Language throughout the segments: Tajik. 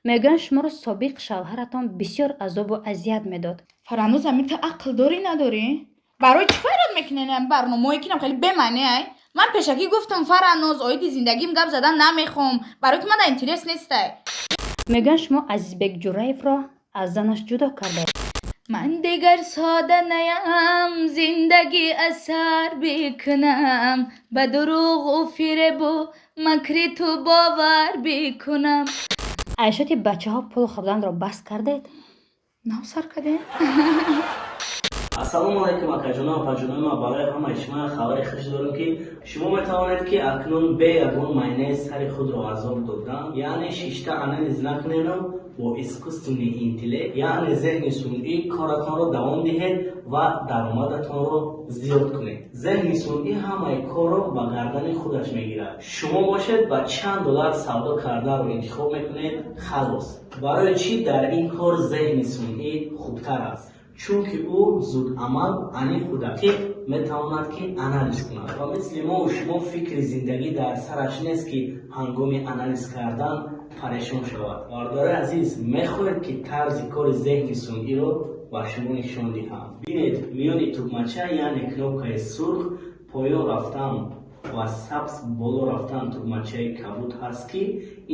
Мегӯянд, шуморо собиқ шавҳаратон бисёр азобу азият медод. Фараҳноз, ами ту ақл дорӣ, надорӣ? Барои чӣ фарёд мекунен? Барномаое ки хеле бемаъне ай. Ман пешакӣ гуфтам, Фараҳноз, оиди зиндагим гап задан намехоҳам, барои ки мада интерес нестай. Мегӯянд, шумо Азизбек Ҷураевро аз занаш ҷудо кардаед. Ман дигар сода наям, зиндагӣ аз сар бикунам, ба дурӯғу фиребу макри ту бовар бикунам. Айшоти бачаҳо пул хӯрданро бас кардед? Нав сар кардем. Ассалому алайкум, акаҷону апаҷонои ман. Барои ҳамаи шумо як хабари хуш дорам, ки шумо метавонед, ки акнун бе ягон майнаи сари худро азоб додан, яъне шишта анализ накунеду бо искусственный интеллект, яъне зеҳни сунъӣ, коратонро давом диҳед ва даромадатонро зиёд кунед. Зеҳни сунъӣ ҳамаи корро ба гардани худаш мегирад. Шумо бошед, ба чанд доллар савдо карданро интихоб мекунед, халос. Барои чӣ дар ин кор зеҳни сунъӣ хубтар аст? Чунки ӯ зудамал, аниқу дақиқ метавонад, ки анализ кунад ва мисли мову шумо фикри зиндагӣ дар сараш нест, ки ҳангоми анализ кардан парешон шавад. Бародарои азиз, мехоҳед, ки тарзи кори зеҳни сунъиро ба шумо нишон диҳам? Бинед, миёни тугмача, яъне кнопкаи сурх поён рафтан ва сабз боло рафтан, тугмачаи кабуд ҳаст, ки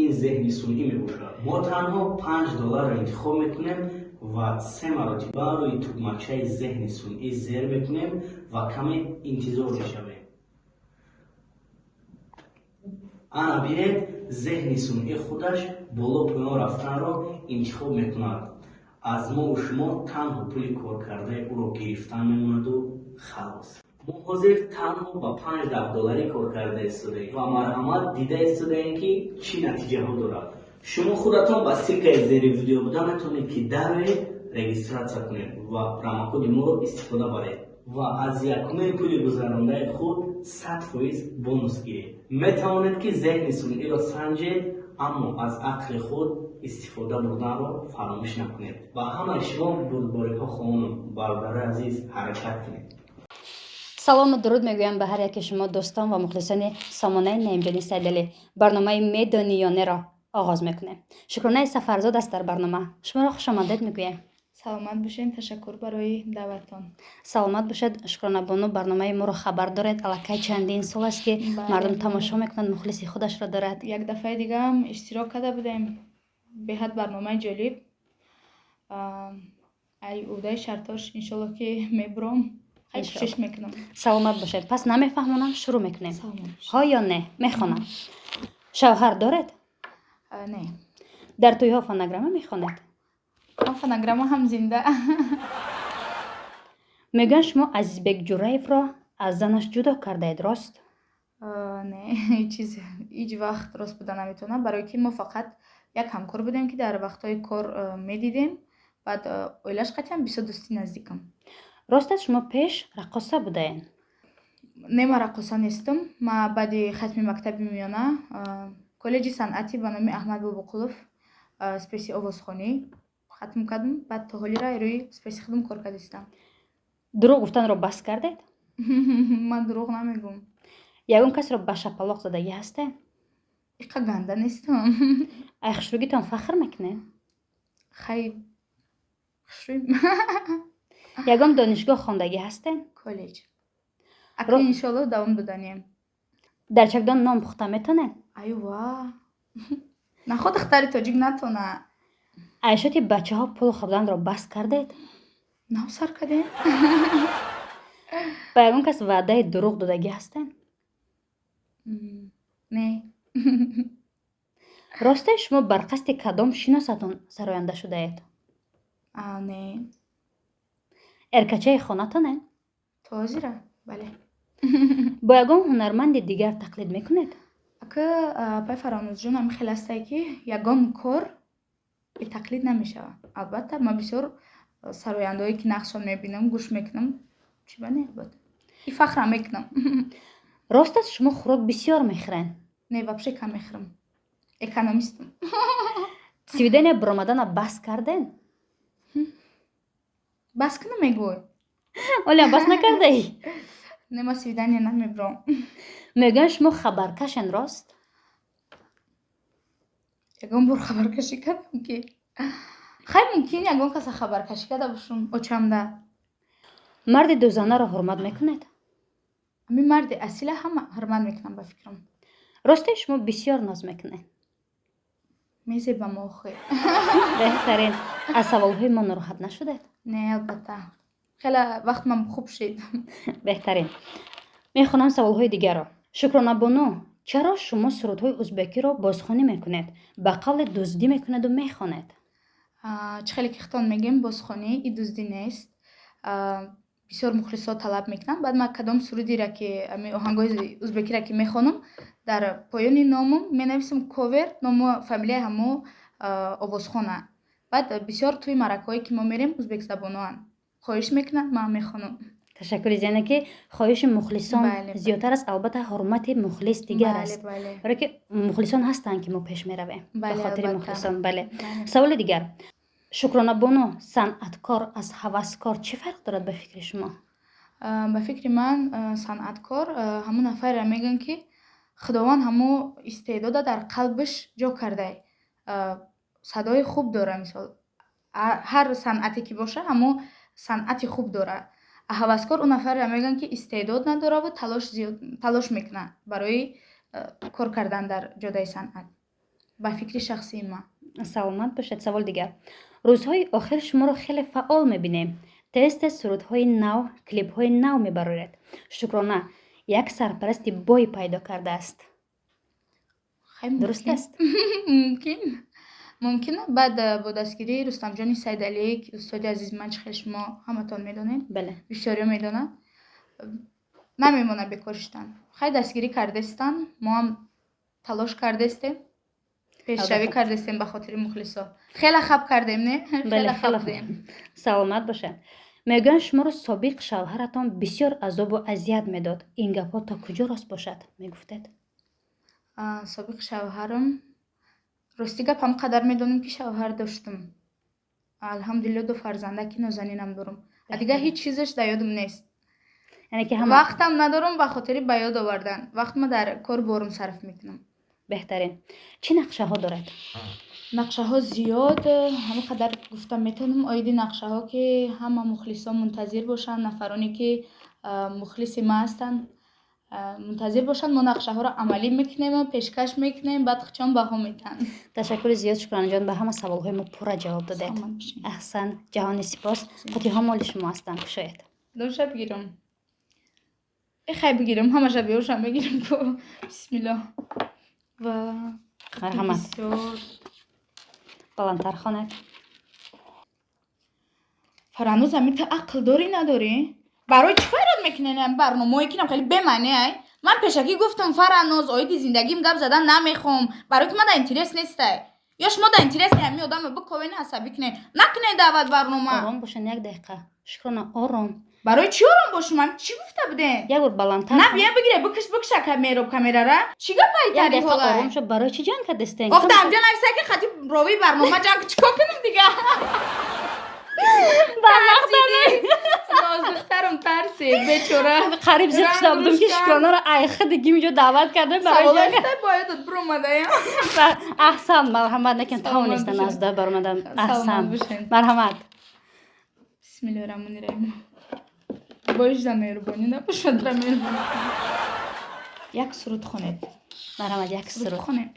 ин зеҳни сунъӣ мебошад. Мо танҳо 5 долларро интихоб мекунем ва се маротиба рӯи тугмачаи зеҳни сунъӣ зер мекунем ва каме интизор мешавем. Ана бинед, зеҳни сунъӣ худаш боло поён рафтанро интихоб мекунад. Аз мову шумо танҳо пули коркардаи ӯро гирифтан мемонаду халос. Мо ҳозир танҳо ба панҷ даҳ долларӣ кор карда истодаем ва марҳамат, дида истодаем, ки чӣ натиҷаҳо дорад. Шумо худатон ба ссылкаи зери видео буда метавонед, ки дароед, регистрация кунед ва промокоди моро истифода баред ва аз якумин пули гузарондаи худ 100% бонус гиред. Метавонед, ки зеҳни сунъиро санҷед, аммо аз ақли худ истифода бурданро фаромӯш накунед. Ба ҳамаи шумо бурдбориҳо хоҳонам. Бародарои азиз, ҳаракат кунед. Салому дуруд мегӯям ба ҳар яке шумо, дӯстон ва мухлисони сомонаи Наимҷони Сайдалӣ. Барномаи «Медонӣ ё не»-ро оғоз мекунем. Шукронаи Сафарзод аст дар барнома. Шуморо хушомадед мегӯем. Саломат бошед, ташаккур барои даъваттон. Саломат бошед, Шукронабону. Барномаи моро хабар доред, аллакай чандин сол аст, ки мардум тамошо мекунанд, мухлиси худашро дорад. Як дафъаи дигаам иштирок карда будем. Беҳад барномаи ҷолиб. Ай уҳдаи шартош, иншолло, ки мебуром. Хай, кӯшиш мекунам. Саломат бошед. Пас намефаҳмонам, шурӯъ мекунем. Ҳо ё не мехонам. Шавҳар доред? Не. Дар тӯйҳо фонограмма мехонед? Ҳам фонограмма, ҳам зинда. Мегӯянд, шумо Азизбек Ҷураевро аз занаш ҷудо кардаед, рост? Не, ҳеҷ чиз ҳеҷ вақт рост буда наметавонад, барое ки мо фақат як ҳамкор будем, ки дар вақтҳои кор медидем. Баъд оилаш қатъиан бисёр дӯсти наздикам. Рост аст, шумо пеш раққоса будаед? Не, ман раққоса нестам. Ман баъди хатми мактаби миёна коллеҷи санъатӣ ба номи Аҳмад Бобоқулов, спеси овозхонӣ хатм кардам. Баъд то ҳолира рӯи спеси худам кор карда истам. Дурӯғ гуфтанро бас кардед? Ман дурӯғ намегӯм. Ягон касро ба шапалоқ задагӣ ҳастед? Иқа ганда нестам. Ай хушрӯгитон фахр мекунед? Хай, хушрӯй. Ягон донишгоҳ хондагӣ ҳастед? Коллеҷ. Акнун, иншоалло, давом доданием. Дар чакдон нон пухта метонед? Аюва, нахо духтари тоҷик натона? Айшоти бачаҳо пул хӯрданро бас кардед? Нав сар кардем. Ба ягон кас ваъдаи дурӯғ додагӣ ҳастед? Не. Росте, шумо бар қасди кадом шиносатон сароянда шудаед? Не. Эркачаи хонатонед? То ҳозира бале. Бо ягон ҳунарманди дигар тақлид мекунед? Ака, апай Фаронозҷон, ҳамин хел ҳастае, ки ягон кор бетақлид намешавад. Албатта, ман бисёр сарояндаҳое, ки нақшон мебинам, гӯш мекунам. Чӣ ба не, албатта, и фахрам мекунам. Рост аст, шумо хӯрок бисёр мехӯред? Не, вообще кам мехӯрам, экономистам. Свидания баромадана бас кардед? Бас кунам, мегӯй? Оля, бас накардаӣ? Не, ман свидания намебурам. Мегӯянд, шумо хабаркашен, рост? Ягон бор хабаркашӣ кардам, ки хай, мумкин, ягон каса хабаркашӣ карда бошум, очамда. Марди дузанаро ҳурмат мекунед? Ҳамин марди асила ҳама ҳурмат мекунам, ба фикрам. Росте, шумо бисёр ноз мекунед. Мезебам охи. Беҳтарин. Аз саволҳои мо нороҳат нашудед? Не, албатта, хеле вақт ман хуб шид. Беҳтарин. Мехонам саволҳои дигарро. Шукронабону, чаро шумо сурудҳои узбекиро бозхонӣ мекунед, ба қавле дуздӣ мекунеду мехонед? Чӣ хеле ки хитон мегӯем, бозхонӣ и дуздӣ нест. Бисёр мухлисҳо талаб мекунанд. Баъд ман кадом сурудиро ки, ами оҳангҳои узбекиро ки мехонам, дар поёни номам менависам ковер, ному фамилияи ҳамо овозхона. Баъд бисёр тӯи маъракаҳое ки мо мерем, узбекзабоноанд, хоҳиш мекунанд, ман мехонам. Ташаккури. Яъне ки хоҳиши мухлисон зиёдтар аст. Албатта, ҳурмати мухлис дигар аст, барое ки мухлисон ҳастанд, ки мо пеш меравем ба хотири мухлисон, бале. Саволи дигар, Шукронабону: санъаткор аз ҳаваскор чӣ фарқ дорад, ба фикри шумо? Ба фикри ман, санъаткор ҳамон нафареро мегӯянд, ки Худованд ҳамо истеъдода дар қалбаш ҷо кардай, садои хуб дора. Мисол, ҳар санъате ки боша, ҳамо санъати хуб дора. Ҳаваскор он нафареро мегӯянд, ки истеъдод надораву талош зиёд талош мекунад барои кор кардан дар ҷодаи санъат, ба фикри шахсии ман. Саломат бошед. Савол дигар: рӯзҳои охир шуморо хеле фаъол мебинем, тез тез сурудҳои нав, клипҳои нав мебароред. Шукрона як сарпарасти бой пайдо кардааст, дуруст аст? Мумкин, мумкин. Баъд бо дастгирии Рустамҷони Сайдалӣ, устоди азизи ман, чӣ хел шумо ҳаматон медонед, бисёриё медонанд, намемонад бекор шиштан. Хай, дастгирӣ кардестанд, мо ҳам талош кардестем, пешравӣ кардестем ба хотири мухлисо. Хеле хаб кардем, не? Хеле хаб будем. Саломат бошед. Мегӯянд, шуморо собиқ шавҳаратон бисёр азобу азият медод. Ин гапҳо то куҷо рост бошад, мегуфтед? Собиқ шавҳарам, рости гап, ҳам қадар медонем, ки шавҳар доштам. Алҳамдулилло, ду фарзандаки нозанинам дорам, а дигар ҳеҷ чизаш дар ёдам нест. Вақтам надорам ба хотири ба ёд овардан. Вақт ма дар кор борум сарф мекунам. Беҳтарин. Чӣ нақшаҳо доред? Нақшаҳо зиёд. Ҳама қадар гуфта метавонам оиди нақшаҳо, ки ҳама мухлисон мунтазир бошанд, нафароне ки мухлиси ма ҳастанд, мунтазир бошанд. Мо нақшаҳоро амалӣ мекунему пешкаш мекунем, баъд хучон баҳо метаҳанд. Ташаккури зиёд, Шукронаҷон, ба ҳама саволҳои мо пурра ҷавоб додед. Аҳсан, ҷаҳони сипос. Қутиҳо моли шумо ҳастанд, кушоед. Кадомша бигирам? Хай, бигирам ҳамаша, биёша, мегирам. Бисмилло. Ва Марҳамат, баландтар хонед. Фараноз, ами ту ақл дорӣ, надорӣ? Барои чӣ файрод мекунен? Барномаое ки хеле бемаъне ай. Ман пешакӣ гуфтам, Фараноз, оиди зиндагим гап задан намехоҳам, барои ки ман да интерес нестай. Ё шумо да интерес не? Ами одама биковен, асабӣ кунен, накунен даъват барнома. Ором бошен, як дақиқа, Шукрона, ором. Барои чӣ ором бошум? Ами чӣ гуфта будем? Як бор баландтар. На, бия, бигире, бикиш, бикша камеро, камерара. Чӣ гапай? Як дақиқа ором шо. Барои чӣ ҷанг кардестен? Охта, амҷа нависа, ки хати ровии барнома ҷанг. Чӣ кор кунем дига? Ноздухтарам тарсид, бечора. Қариб зиқ шуда будам, ки Шукронаро айхи дигим ҷо даъват кардем барои Саволои бояд биромадаям. Аҳсан, марҳамат. Накун, тавонистан аз да баромадан. Аҳсан, марҳамат. Бисмиллоҳи раҳмони раҳим. Боиш за меҳрубонӣ набошад, ра меҳрубонӣ. Як суруд хонед. Марҳамат, як суруд. Хонем.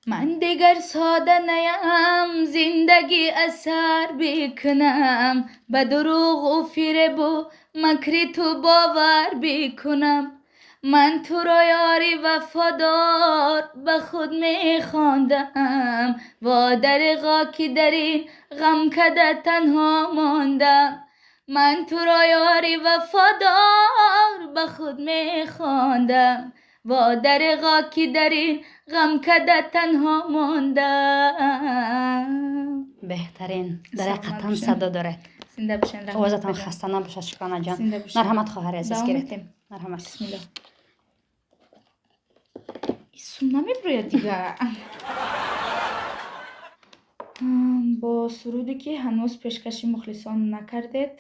Ман дигар сода наям, зиндагӣ асар бикунам, ба дурӯғу фиребу макри ту бовар бикунам. Ман туро ёри вафодор ба худ мехондам, во дареғо, ки дар ин ғамкада танҳо мондам. Ман туро ёри вафодор ба худ мехондам, во дареғо, ки дар ин ғамкада танҳо мондам. Беҳтарин, дар ҳақиқатан садо доред. Зинда бошен. Овозатон хаста набошад, Шукронаҷон. Марҳамат, хоҳари азиз, гиред, марҳамат. Бисмилло. Исум намебирояд дига. Бо суруде, ки ҳанӯз пешкаши мухлисон накардед,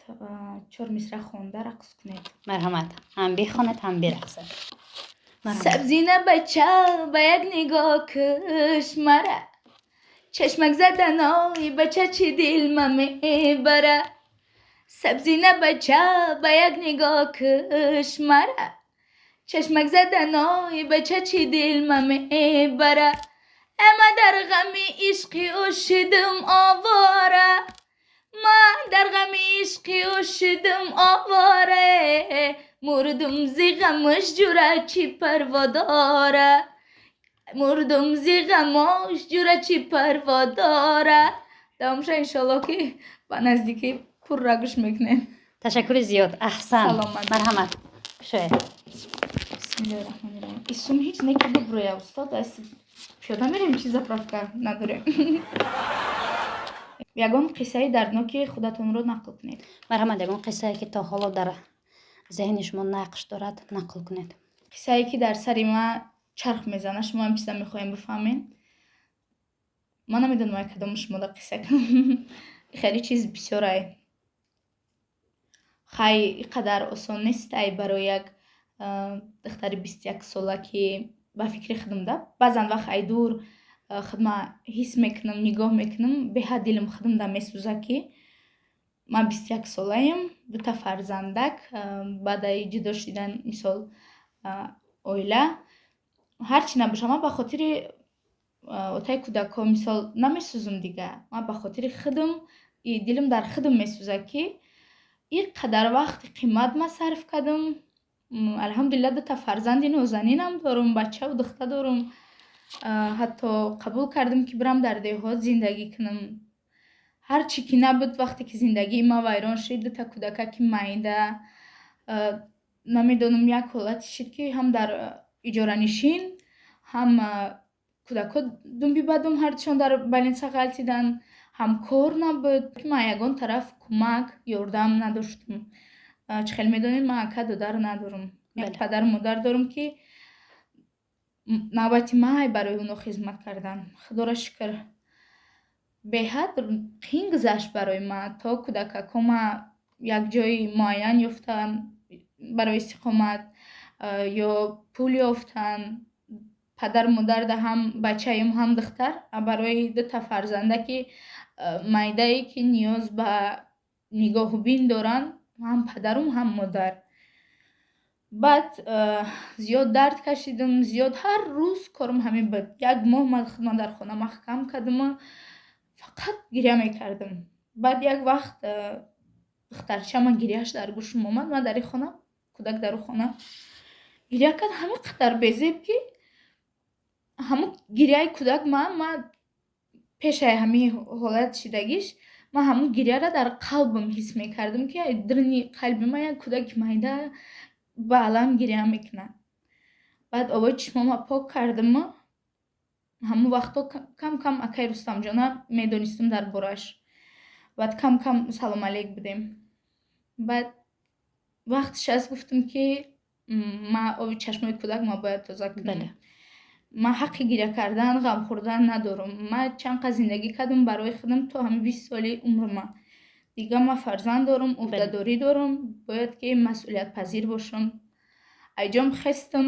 чор мисра хонда рақс кунед. Марҳамат, ҳам бихонед, ҳам бирақсед. Сабзина бача, ба як нигоҳ куш мара, чашмак заданои бача чӣ дилма мебара. Сабзина бача, ба як нигоҳ куш мара, чашмак заданои бача чӣ дилма мебара. Ама дар ғами ишқи ӯ шидам овора, ман дар ғами ишқи ӯ шидам овора, мурдум зи ғамаш ҷура чӣ парво дора, мурдум зи ғамош ҷура чӣ парво дора. Давомша иншоалло ки ба наздикӣ пурра гӯш мекунем. Ташаккури зиёд, аҳсан. Саломат. Марҳамат, кушоед. Бисмиллоҳи раҳмони раҳим. Исум ҳеҷ не ки буброя, устод, аз пиёда мерем, чи заправка надорем. Ягон қиссаи дардноки худатонро нақл кунед. Марҳамат, ягон қиссае ки то ҳоло дар зеҳни шумо нақш дорад, нақл кунед. Қиссае ки дар сари ман чарх мезанад, шумо ҳам чиза мехоҳем бифаҳмед. Ман намедонам, ай кадому шумода қисса кунам, хеле чиз бисёрай. Хай, ин қадар осон нест ай барои як духтари 21 сола, ки ба фикри худам да баъзан вақт ай дур худма ҳис мекунам, нигоҳ мекунам, беҳад дилам худамда месӯзад, ки ман 21 солаем, дута фарзандак, баъдаи ҷудо шудан, мисол, оила ҳарчи набошад, ман ба хотири отаи кӯдакҳо, мисол, намесӯзум дига. Ман ба хотири худам, дилам дар худам месӯзад, ки ин қадар вақти қимат ман сарф кардам. Алҳамдулилла, дута фарзанди нозанинам дорум, бачаву духта дорум. Ҳатто қабул кардам, ки бирам дар деҳот зиндагӣ кунам. Ҳарчи ки набуд, вақте ки зиндагии ман вайрон шуд, дута кӯдака ки майда, намедонам, як ҳолате шуд, ки ҳам дар иҷоранишин, ҳам кӯдакҳо думби ба дум ҳардушон дар больница ғалтиданд, ҳам кор набуд, ман ягон тараф кӯмак, ёрдам надоштам. Чӣ хел медонед, ман ака додар надорам, як падару модар дорам, ки навбати ман барои онҳо хизмат кардан. Худоро шукр, беҳад қин гузашт барои ман, то кӯдакакҳома як ҷои муайян ёфтанд барои истиқомат ё пул ёфтанд. Падару модарда ҳам бачаем, ҳам духтар, барои дута фарзанда, ки майдае, ки ниёз ба нигоҳубин доранд, ҳам падарум, ҳам модар. Баъд зиёд дард кашидам, зиёд. Ҳар рӯз корам ҳамин буд. Як моҳ ман худма дар хона маҳкам кардаму фақат гиря мекардам. Баъд як вақт духтарчама гиряаш дар гӯшам омад. Ман дар ин хона, кӯдак дар ӯ хона гиря кард, ҳамин қадар безеб, ки ҳамун гиряи кӯдак ман пешаи ҳамин ҳолат шидагиш, ман ҳамун гиряра дар қалбам ҳис мекардам, ки даруни қалби ман як кӯдаки майда ба алам гиря мекунад. Баъд овои чишмома пок кардаму ҳамун вақтҳо кам кам акаи Рустамҷона медонистам дар борааш. Баъд кам кам салом алейк будем. Баъд вақтиш аст, гуфтам, ки ман оби чашмои кӯдак ма бояд тоза кунам. Ман ҳаққи гиря кардан, ғам хӯрдан надорам. Ман чанд қад зиндагӣ кардам барои худам то ҳамин 20 соли умрма. Дига ман фарзанд дорам, ӯҳдадорӣ дорам, бояд ки масъулиятпазир бошам. Айҷом хестам,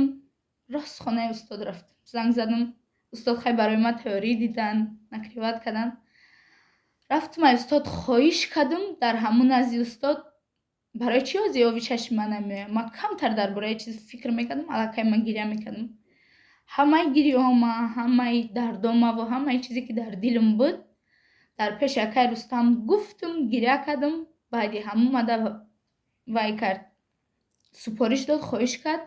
рост хонаи устод рафтам, занг задам. Устод хай барои ман тайёрӣ дидан, накрывать карданд. Рафтам, аз устод хоҳиш кардам, дар ҳамун назди устод: барои чӣ ҳозир оби чашми ман намеояд? Ман камтар дар бораи чиз фикр мекардам, аллакай ман гиря мекардам. Ҳамаи гирёҳома, ҳамаи дардомаву ҳамаи чизе ки дар дилам буд, дар пеши акаи Рустам гуфтум, гиря кардам. Баъди ҳамун мада вай кард, супориш дод, хоҳиш кард,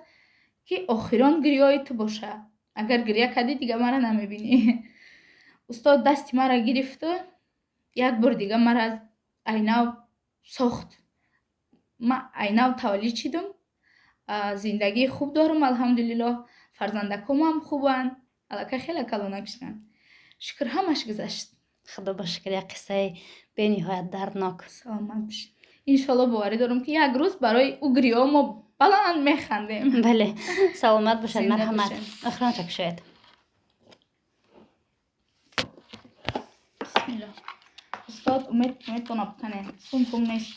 ки охирон гирёҳои ту боша, агар гиря кардӣ, дига маро намебинӣ. Устод дасти маро гирифту як бор дига маро айнав сохт. Ман айнав таваллуд шидам, зиндагии хуб дорам, алҳамдулиллоҳ, фарзандакомам хубанд, аллакай хеле калонак шуданд. Шукр, ҳамаш гузашт. Худо ба шукр, як қиссаи бениҳоят дарднок. Саломат бошед. Иншоалло, боварӣ дорам, ки як рӯз барои ӯ гирёҳо мо баланд механдем. Бале, саломат бошед. Зинда Марҳамат. бошед. Охиронча кушоед. Бисмиллоҳ. Устод, умед метавонам биканем, сум пул нест.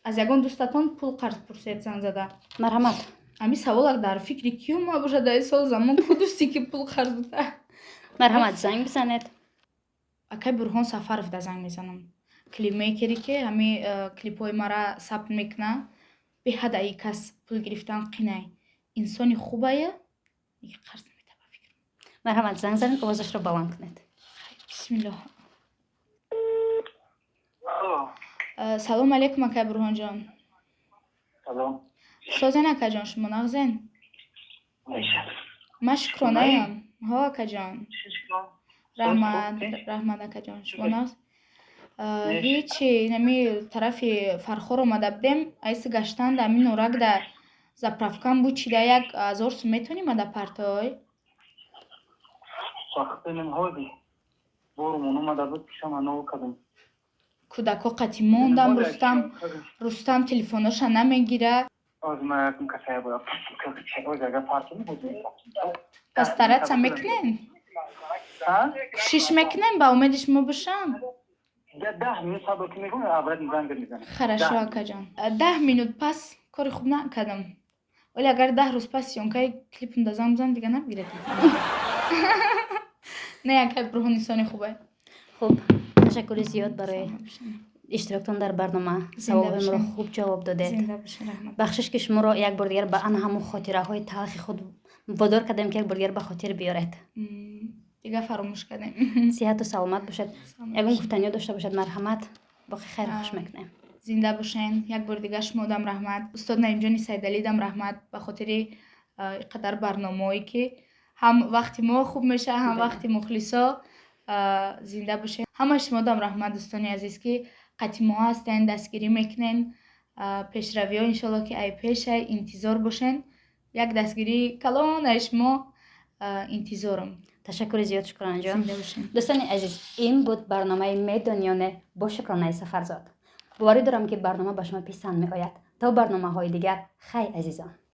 Аз ягон дӯстатон пул қарз пурсед занг зада. Марҳамат. Ҳамин саволак дар фикри кӣ омад бошад дар ин сол замон, ку дӯсте ки пул қарз буда? Марҳамат, занг бизанед. Акай Бурҳон Сафаров да занг мезанам, клипмейкере, ки ҳамин клипҳои мара сабт мекуна. Беҳад аи кас пул гирифтан қинай, инсони хубая, қарз намета ба фикр. Марҳамат, занг занед, овозашро баланд кунед. Бисмиллоҳ. Алло. Салом алейкум, акай Бурҳонҷон. Салом. Созен, акаҷон, шумо нағзен? Ман шукронаям, ҳо, акаҷон. Раҳмат, раҳмат, акаҷон, шумо нағз? Ҳечи, нами тарафи Фархор омада будем, айси гаштан да ами Норак да заправкам буд, чида 1000 сум метавонӣ мада партой? Вақтиним ҳоди борумон омада буд, кишама нов кардем. Кӯдако қати мондам, Рустам, Рустам телефоноша намегира. Ҳозир ман якум касая бояд ҳозир агар партони. Пас стараться мекунем, кӯшиш мекунем, ба умеди шумо бошам. 10 минут сабр ки мекунем, аввал занг мезанем. Хорошо, акаҷон, 10 минут пас кори хуб накардам, вале агар 10 рӯз пас съёмкаи клипам да занг бизанам, дига набигира телефон. Не, акай Бурҳон инсони хубе. Хуб, ташаккури зиёд барои иштироктон дар барнома, саволҳои моро хуб ҷавоб додед. Бахшиш, ки шуморо як бор дигар ба ана ҳамон хотираҳои талхи худ водор кардем, ки як бор дигар ба хотир биёред. Дига фаромӯш кардем. Сиҳату саломат бошед. Ягон гуфтаниё дошта бошад, марҳамат. Боқӣ хайру хуш мекунем. Зинда бошен. Як бори дигар шумодам раҳмат, устод Наимҷони Сайдалидам раҳмат ба хотири қадар барномаое, ки ҳам вақти мо хуб мешавад, ҳам вақти мухлисо. Зинда бошен. Ҳама шумодам раҳмат, дӯстони азиз, ки қати мо ҳастен, дастгирӣ мекунен. Пешравиҳо, иншоалло, ки ай пешай интизор бошен. Як дастгирии калон ай шумо интизорам. Ташаккури зиёд, Шукронаҷон. Зинда бошен. Дӯстони азиз, ин буд барномаи «Медонӣ ё не» бо Шукронаи Сафарзод. Боварӣ дорам, ки барнома ба шумо писанд меояд. То барномаҳои дигар, хай, азизон.